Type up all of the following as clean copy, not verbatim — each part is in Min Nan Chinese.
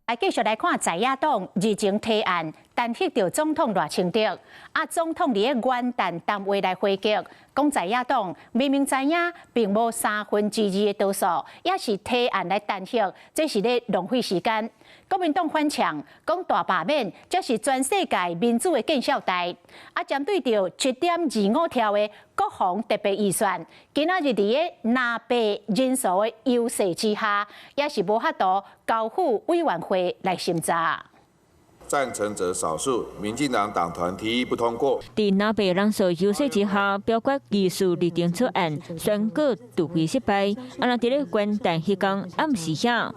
來繼續來看在野黨日前提案彈劾著總統賴清德，啊，總統佇咧元旦談話來回擊，講在野黨明明知影並無三分之二的多數，也是提案來彈劾，這是咧浪費時間。國民黨反嗆，講大罷免，這是全世界民主的見笑代。啊，針對著7.25兆的國防特別預算，今仔日佇咧藍白人數的優勢之下，也是無法度交付委員會來審查。贊成者少數，民進黨黨團提議不通過。佇藍白人數優勢之下，表決議事日程草案宣告奪回失敗。啊，若佇咧元旦彼工暗時遐，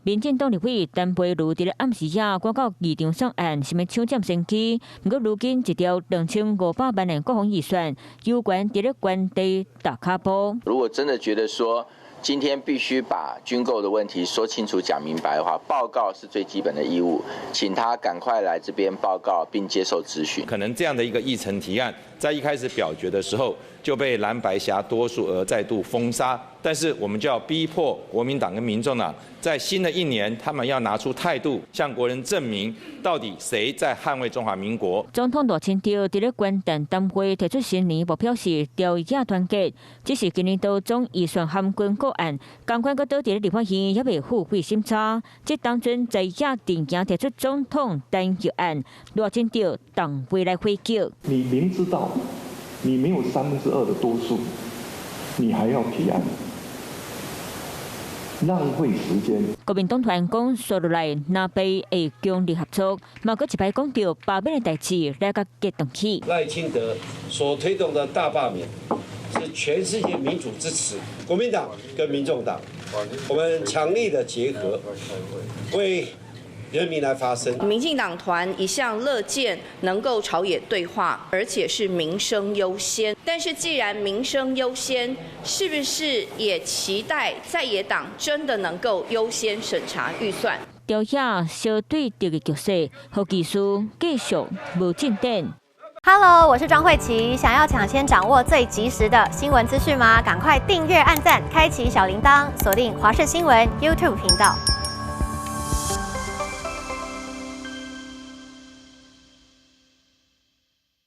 民進黨立委陳培儒佇咧暗時遐趕到議場送案，想欲搶佔先機。毋過如今一條2500萬的國防預算，有關佇咧原地踏跤步。如果真的覺得說，今天必須把軍購的問題說清楚、講明白的話，報告是最基本的義務，請他趕快來這邊報告並接受質詢。可能這樣的一個議程提案，在一開始表決的時候就被藍白轄多數而再度封殺，但是我們就要逼迫國民黨跟民眾黨，在新的一年，他們要拿出態度，向國人證明到底誰在捍衛中華民國。總統賴清德佇咧元旦談話提出新年目標是朝野團結，只是今年度總預算含軍購案，仝款閣倒佇咧立法院猶未付會審查，這當陣在野陣營提出總統彈劾案，賴清德當話來回擊。你明知道你沒有三分之二的多數，你還要提案，浪費時間。國民黨團講紲落來，藍白會強力合作，嘛閣一擺講著罷免的代誌來共激動起。賴清德所推動的大罷免是全世界民主之恥。國民黨跟民眾黨，我們強力的結合，為人民來發聲。民進黨團一向樂見能夠朝野對話，而且是民生優先。但是既然民生優先，是不是也期待在野黨真的能夠優先審查預算？朝野相對立的局勢，予議事繼續無進展。 Hello，我是莊慧琪。想要搶先掌握最及時的新聞資訊嗎？趕快訂閱、按讚、開啟小鈴鐺，鎖定華視新聞 YouTube 頻道。